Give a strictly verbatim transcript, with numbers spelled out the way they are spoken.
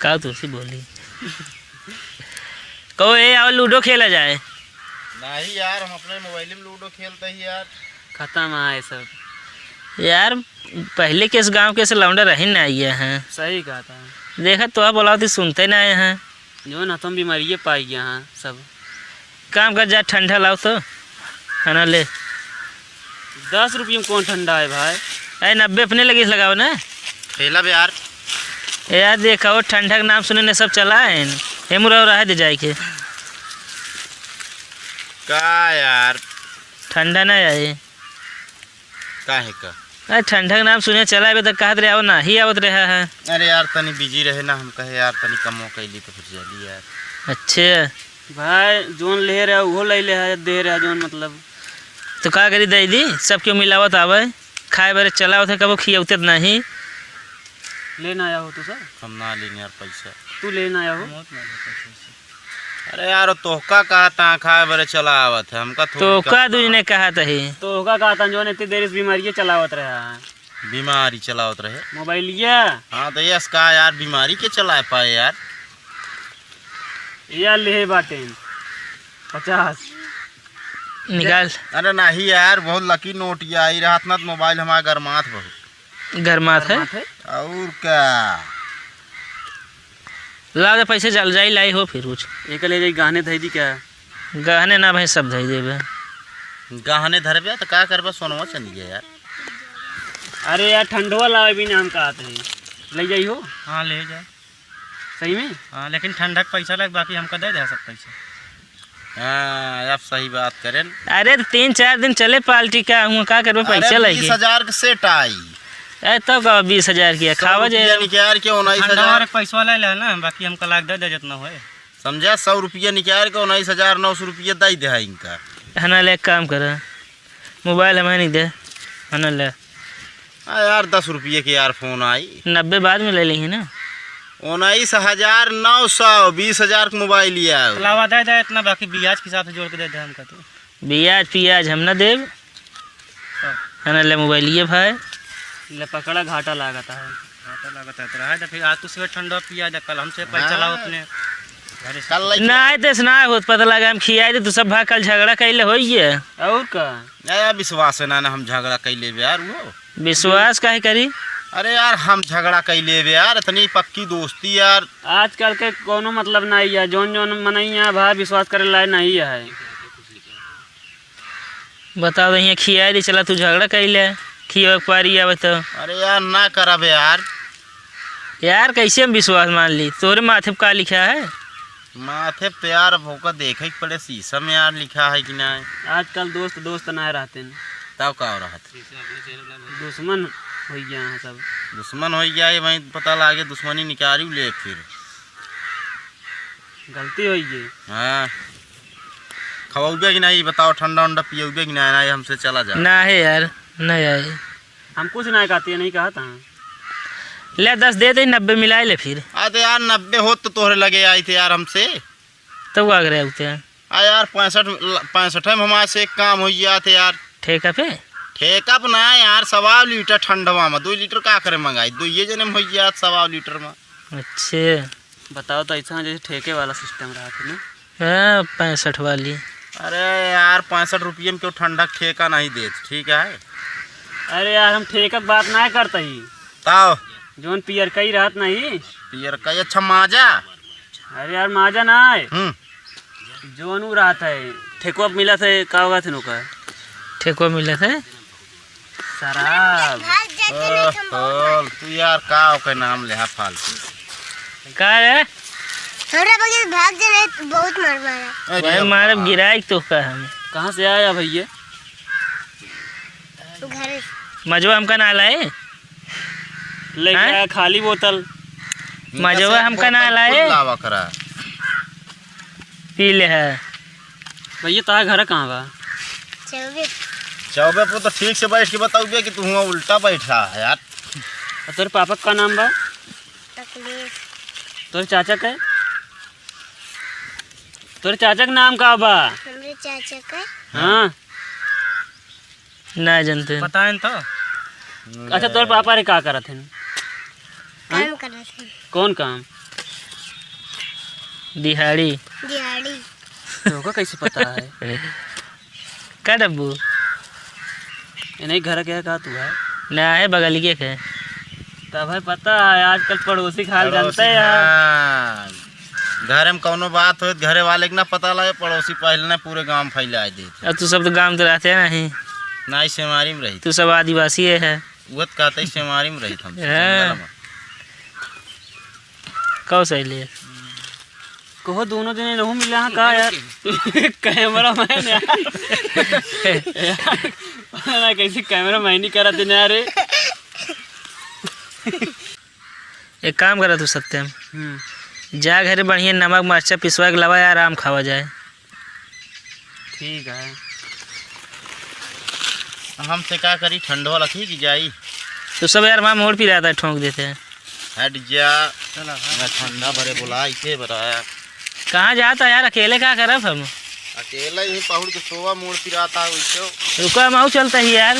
का तुलसी बोली? कहो, ए, आओ, लूडो खेला जाए। नहीं यार, हम अपने मोबाइल में लूडो खेलते ही यार। खत्म है सब। यार, पहले के इस गांव के ऐसे लौंडा रही ना आइए हैं। सही कहा था। देखा, तो आप बोलाओ तो सुनते ना आए हैं। जो ना तुम बीमारिये पाई गया हाँ सब। काम कर, जा ठंडा लाओ तो, है ना, ले। दस रुपये में कौन ठंडा है भाई? अरे, नब्बे अपने लगे से लगाओ ना। ठेला बे यार। ए यार, देखा, वो ठंडा के नाम सुने ने सब चला है। हे मुरा रहा दे जाए के। का यार? ठंडा ना आए। काहे का? अरे, ठंडा के नाम सुने चला, अबे तक कहत रहे, आओ ना, ही आवत रहा है। अरे यार, तनी बिजी रहे ना, हम कहे यार, तनी कमो कैली तो फिर चली यार। अच्छे। भाई, जोन ले रहे, उहो ले ले है, दे रहे, जोन मतलब। तो का करी, दे दी, सब क्यों मिलावत आवे, खाए बरे चला होते, कबो खियौते तो नहीं। लेना आया हो तो सर? हम ना लेंगे यार पैसा। तू लेना आया हो? हम बहुत ना ले पैसा वैसा। अरे यार, तोहका कहा था खाए बरे चला आवत है, हमका थोड़ी तोहका कहा दूज था। ने कहा था ही। तोहका कहा था, जोन इतनी देर इस बीमारी के चलावत रहा है। बीमारी चलावत रहे। मोबाइलिया। हाँ, तो यस का यार, बीमारी के चलाए पाए यार। या ले बाटेन पचास। निकाल। अरे नहीं यार, बहुत लकी नोट या आई रहत ना, तो मोबाइल हमारा गरमात बहुत। गरमात है? गरमात है? और का? ला दे पैसे, चल जाई, लाई हो फिर कुछ। एक ले जाई, गहने धई दी क्या? गहने ना भाई, सब धई देबे। गहने धरबे तो का करबे, सोनवा चंदिया यार। अरे यार, ठंडवा लावे भी ना हम कहत है, ले जाई हो। हाँ, ले जा। सही में? हाँ, लेकिन ठंडा के पैसा लग, बाकी हमका दे दे सब पैसा। हाँ, आप सही बात करें। अरे, तो तीन चार दिन चले पार्टी का, हुआ का करबे, अरे, पैसा लगे। बीस हजार के सेट आई। ए, तब का बीस हजार किया, सौ खावा रुपया जाए। निकाल के उन्नीस हजार। ठंडवा रे पैसवा ले ले ना, बाकी हमका लाग दे दे जितना होए। समझा, सौ रुपया निकाल के उन्नीस हजार नौ सौ रुपया दे दे है इनका। है ना, ले, एक काम कर, मोबाइल हमें नहीं दे, है ना, ले। हाँ यार, दस रुपये के यार फोन आई। नब्बे बाद में ले लेंगे ना। उन्नीस हजार नौ सौ, बीस हजार के मोबाइल ये आओ। अलावा दे दे इतना, बाकी ब्याज के हिसाब से जोड़ के दे दे हमका तो। ब्याज पियाज हम ना देब। हाँ। है ना, ले मोबाइल ये भाई। ले पकड़ा, घाटा लागत है। घाटा लागत है, तो रहा दे फिर, आज तू सिगरेट ठंडा पिया दे, कल हमसे पैसा हाँ। लाओ अपने घरे से। कल लइके ना आए, तेस ना होत, पता लगा हम खियाए दे, तू सब भाग, कल झगड़ा कैले होइए। और का? ए, विश्वास है ना, ना हम झगड़ा कैले बे यार, वो। विश्वास काहे करी? अरे यार, हम झगड़ा कैले बे यार, इतनी पक्की दोस्ती यार। आजकल के कोनो मतलब नहीं है, जौन जौन मनई है भाई, विश्वास करे लायक नहीं है। बता दे, यहाँ खियाए दे, चला तू झगड़ा कैले, खियावे के पारी आवे तो। अरे यार, ना करब यार। यार, कैसे हम विश्वास मान ली? तोरे माथे पे का लिखा है? माथे पे यार, अब ओका देखे के पड़े शीशा में यार, लिखा है कि नहीं। आजकल दोस्त, दोस्त ना रहते हैं। तब का हो रहा था? दुश्मन हो गया है सब। दुश्मन हो गया है, वहीं पता लागे, दुश्मनी निकाली ले फिर। गलती हो गई। हाँ। खवाउबे कि नहीं, बताओ, ठंडा उंडा पियउबे कि नहीं, नहीं, हमसे चला जा। ना है यार, नहीं आए। हम कुछ नहीं कहते, नहीं कहा था। ले, दस दे दे, नब्बे मिलाए ले फिर। अरे यार, नब्बे होत तो तोहरे लगे आई थे यार हमसे। तब का करे आते हैं? आ यार, पैंसठ, पैंसठ में हमारे से एक काम हो गया थे यार। ठेका पे? ठेका पे ना यार, सवा लीटर ठंडवा में, दो लीटर का करे मंगाई, दो ये जने में हो गया सवा लीटर में। अच्छे। बताओ तो, ऐसा जैसे ठेके वाला सिस्टम रहा था ना। हाँ, पैंसठ वाली। अरे यार, पैंसठ रुपये में क्यों ठंडा ठेका नहीं देत, ठीक है? अरे यार, हम ठेका के बात ना करते ही। ताओ। जौन पियर कई रहत नहीं। पियर कई, अच्छा, माजा। अरे यार, माजा ना है। हम्म। जौन उ रहत है, ठेकुआ मिलत है, का होगा थे ओकर? ठेकुआ मिलत है? शराब। भाग जाते नहीं तो हम बहुत ओहो, तू यार का ओकर नाम लेहा फालतू। का रे? हमरा बगल भाग जाने तो बहुत मार मारा। अरे वही बाप। मारब, गिराई तो का हम। कहाँ से आया भैया? घर। मजवा हमका ना लाए? लेके हैं? आया खाली बोतल। मजवा हमका ना लाए? लावा करा। पी ले है। भैया, तारा घर कहाँ बा? चौबे। चौबे पे तो ठीक से बैठ के बताउबे कि तू हुआं उल्टा बैठा है यार। और तोरे पापा का नाम बा? अखिलेश। तोरे चाचा का? तोरे चाचा का नाम का बा? हमरे चाचा का? हाँ। ना जानते हैं। पता है तो। अच्छा, तोर पापा रे का करत हैं? काम करत हैं। कौन काम? दिहाड़ी। दिहाड़ी। तोहका कैसे पता है? का डब्बू? ये नहीं घर के है का तू है? ना है, बगलिए के। तब है पता है, आजकल पड़ोसी के हाल पड़ोसी जानते हैं यार। हाँ। घरे में कौनो बात होई त घरे वाले के ना पता लगे, पड़ोसी पहले ना पूरे गांव फैला देत। अब तू सब तो गांव तो रहते नहीं। ना, ई सेमारी में रही। तू सब आदिवासी है। वो तो कहते ही सेमारी में रही हम, हाँ। जंगल में। कब से अइले? कहो दोनों जने नहु मिला हाँ का यार? कैमरा मैन यार। यार, पता ना कैसे कैमरा मैन ही करा देने यार। एक काम करा तू सत्यम, हम्म। जा घरे बढ़िया नमक मरचा पिसवा के लावा यार, आम खावा जाए। ठीक है। हमसे का करी, ठंडो लखी कि जाई? तो सब यार वहाँ मोड़ पे रहता है, ठोंक देते हैं। हट जा। चला, हट। मैं ठंडा भरे बोला, इसे बताया। कहाँ जाता यार, अकेले का करब हम? अकेले ही पहुड़ के सोवा मोड़ पे रहता है वैसे। रुका, हम आऊ चलता ही यार।